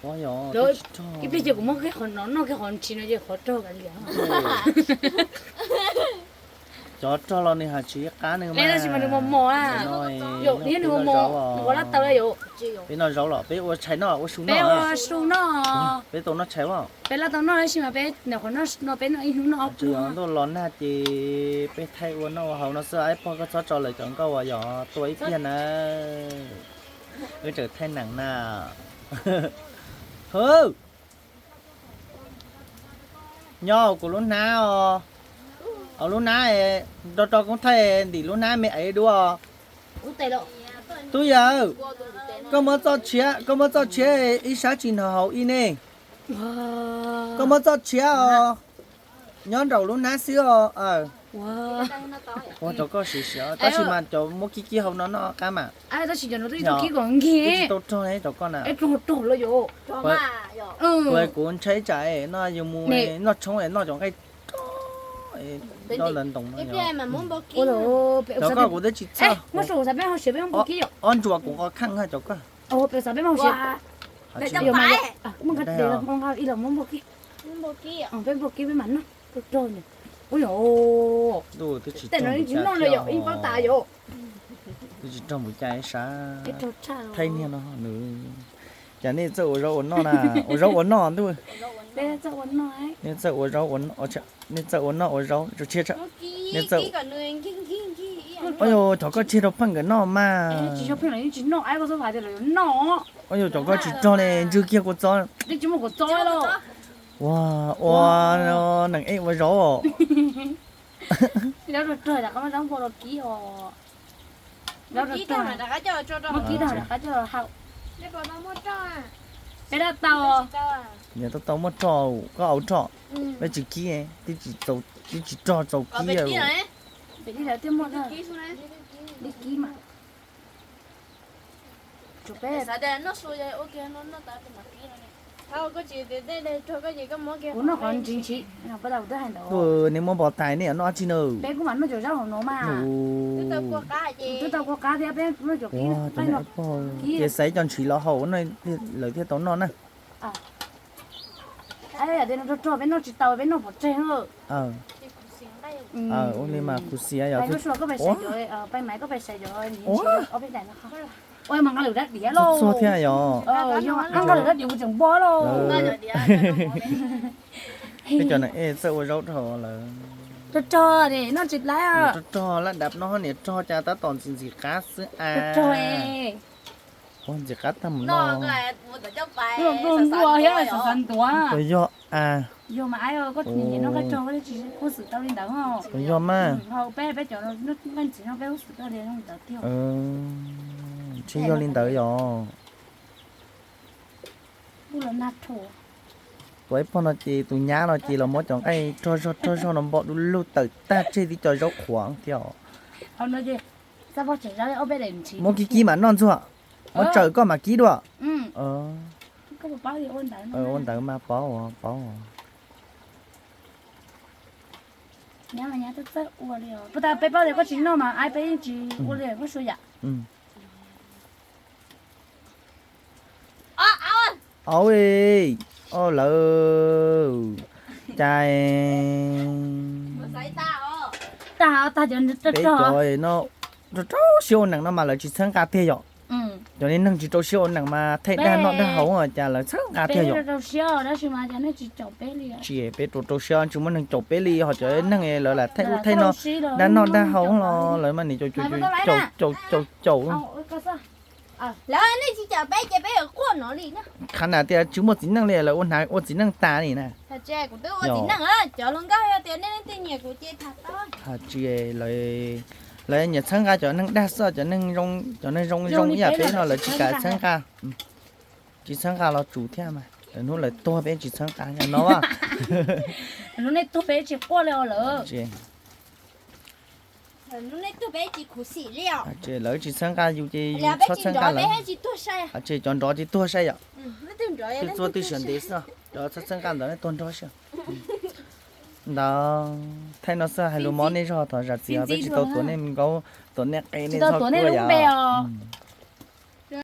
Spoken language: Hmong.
Ib pliag ces kuv muab kiag qhov no noj kiag qhov ntsis no ces qhov rog kav liam. Cov rog los nws hais tsis qab nws mas. Tab sis mas nws mos mos, nws mos mos, nws ua lab tau. Peb noj zaub los peb ua tshais noj ua su noj? Peb tau noj tshais os. Peb lab tau noj tab sis mas peb nim qhuav noj no peb noj ib hnub noj ob hnub. Ntuj los nag ces peb thaij ua noj ua haus no xwb, ib pog koj txhob tso lawv cov nkauj uas yog tua ib pliag na. Wb tseem thaij neem na. Hwb, nyob kuv lub hnab os. Lub hnab, rau rau koob thaij ntim lub hnab me aiv dua. Tub yawg, koj muab txoj tshiab, koj muab txoj tshiab ib sab tsis nrog haus ib ne. Koj muab txoj tshiab os, nyob nraum lub hnab xwb os. Ua rau koj siav siav tab sis mas cov muab kib kib hauv no noj qab mas. Tsis tau rog cov koj na. Kuv ntshai tsam no yus mus noj tshoob noj cov nqaij rog, noj ntoo no. Cov koj kuv twb tsis txawj. Ob ntsuas kuv nqo kheej cov koj. Ntuj, twb tsis rog npaum cas, twb tsis rog npaum cas ib sab. Thaij niag no nws, cas nej txawj ua zaub ua noj na, ua zaub ua noj ntuj. Nej txawj ua zaub, nej txawj ua noj ua zaub, nej txawj, nej txawj. Cov koj tseg rau pheej nkawd noj mas. Cov koj tsis rog li ntswg kiag kua txob. Ua, ua, neeg ej ua zaub. Yog tau tau muab rog, koj au rog, peb tsis kib, twb tsis rog txaus kib. Kuv noj qhov ntsis ntsis, nws muab npau tais nej noj dab tsi na? Peb kuj mam noj cov zaub hauv no mas. Twb tau kua qab thiab peb noj cov kib. Ces xaiv cov ntshis los haus lawv thiaj tau noj na. Yam tias nws rog rog peb noj tsis tau peb noj pov tseg. Ua li mas khuv xim yog. Pais Maiv koj pais sai cov ob peb daim no. Ua mas nqa lawm dab diav lauj. Txog thiab yog. Nqa lawm dab diav kuv tseem npo lauj. Peb cov neeg ej txawj ua zaub dhau lawm. Rog rog ne noj tsis laiv. Rog rog laj dab no niam rog cas tab tom ntxim ntxim qab xwb as. Ntxim qab tag mus no. Puas yog as? Yog mas. Ntshe yog li ntawd yog. Tus ib pog no ces tus nyab no ces los muab cov nqaij rog zog rog zog no npog du lug tawm tag tseg tib co zaub qhuav thiab os. Muab kib kib mam noj ntxuag. Muab tsaws koj mam kib dua. Ua ntawd mas paub paub. Puas tas peb paub tias koj tsis noj mas peb yeej tsis ua li koj suav yam. Au, lawv, cas peb cov no rau rau siab ua neeg no mas lawv tsis txhawb nqa tiag yom. Cov niag neeg tsis rau siab ua neeg mas thaij dag noj dag haus cas lawv txhawb nqa tiag yom. Tsis, peb rau rau siab tsis muaj neeg caum peb li, ho cov neeg lawv lam thaij ub thaij no, dag noj dag haus los lawv mas nim caum caum caum caum. Lawv nej tsis caum peb ces peb yuav quaj no li na. Qhov na tias tsis muaj txiv neej li lawv ua hnav ua txiv neej tas li na. Tsis, lawv nyiam txhawb nqa cov neeg dag xwb, cov neeg zoo zoo ib yam peb no lawv tsis kam txhawb nqa. Tsis txhawb nqa los tsum thiab mas, lawv hnub lawv tuag peb tsis txhawb nqa no. Hnub nej tuag peb tsis quaj li os lawm. Lawv tsis txhawb nqa yus ces yus txhob txhawb nqa lawv. Ces cov nrov ces tuag saib yom. Twb txua twb siav ntev xwb, cov txhob txhawb nqa ntawd nej tuag nrog saib. Ntawd thaij no xwb hais lus mob nej zog, thov zam txim os, peb tsis tau tuav nej nkaub, tuav nej qe, nej txhob quaj yom.